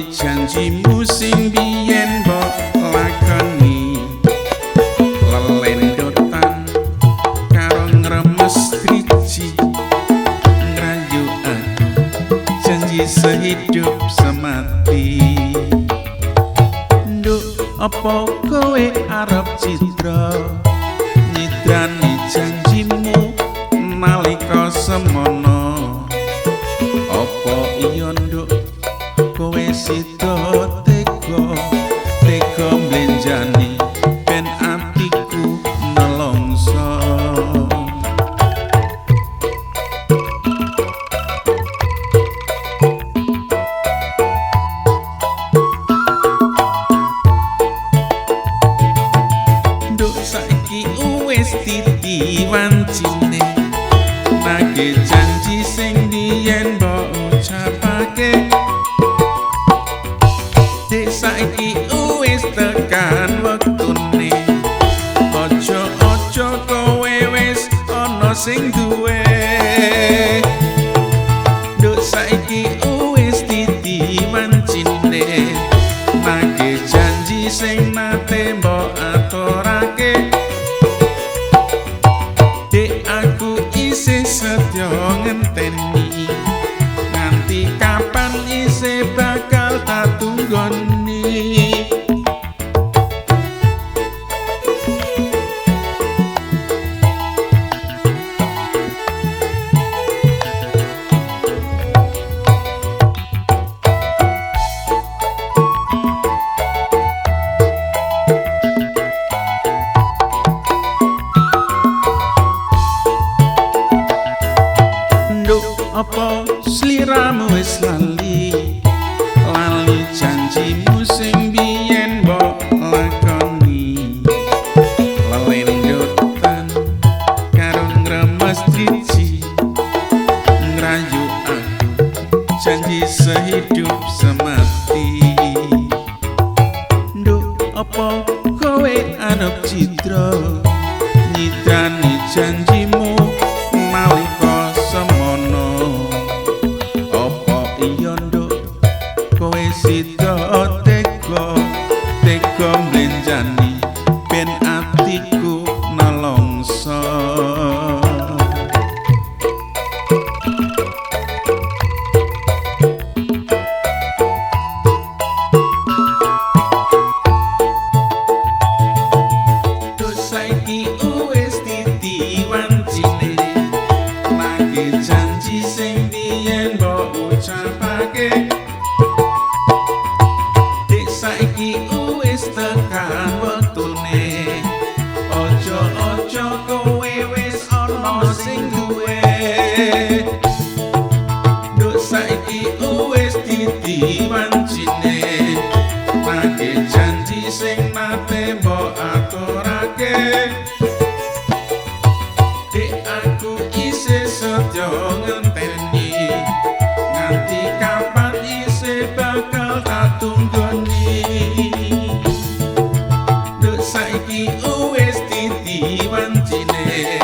Lali janjimu sing biyen mbok lakoni, lelendotan karo ngremes driji, ngrayu aku janji sehidup semati. Nduk, apa kowe arep cidra nyidrani janjimu nalika semono? Apa iya nduk kowe sida tega tega mblenjani ben atiku nelongso? Nduk, saiki wis titi wancine nagih janji sing biyen mbok ucapake. Dek, saiki wis tekan wektune, aja-aja kowe wis ana sing duwe. Nduk, saiki wis titi wancine nagih janji sing nate mbok aturake. Dek, aku isih setya ngenteni, nganti kapan isih bakal tak tunggoni. Nduk, apa sliramu wis lali lali janjimu sing biyen mbok lakoni, lelendotan karo ngremes driji, ngrayu aku janji sehidup semati. Nduk, apa kowe arep cidra nyidrani janjimu nalika semono? Apa iya nduk kowe sida tega tega mblenjani ben atiku nelongso? Nduk, saiki wis titi wancine nagih janji sing biyen mbok ucapake. Dek, saiki wis tekan wektune, aja-aja kowe wis ana sing duwe. Nduk, saiki wis titi wancine nagih janji sing nate mbok aturake. Dek, aku isih setya ngenteni, nganti kapan isih bakal tak tunggoni. Nduk, saiki wis titi wancine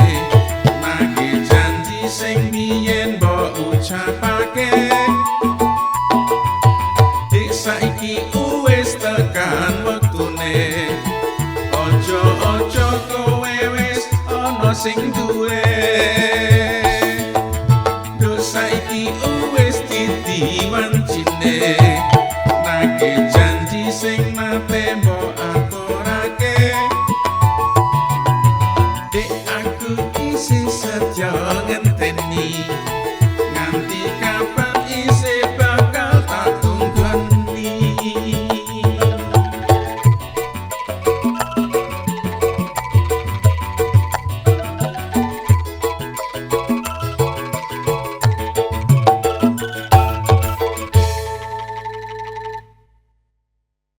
nagih janji sing biyen mbok ucapake. Dek, saiki wis tekan wektune, aja-aja kowe wis ana sing duwe. Nduk, saiki wis titi wancine nagih janji sing nate mbok aturake. Dek, aku isih setya ngenteni,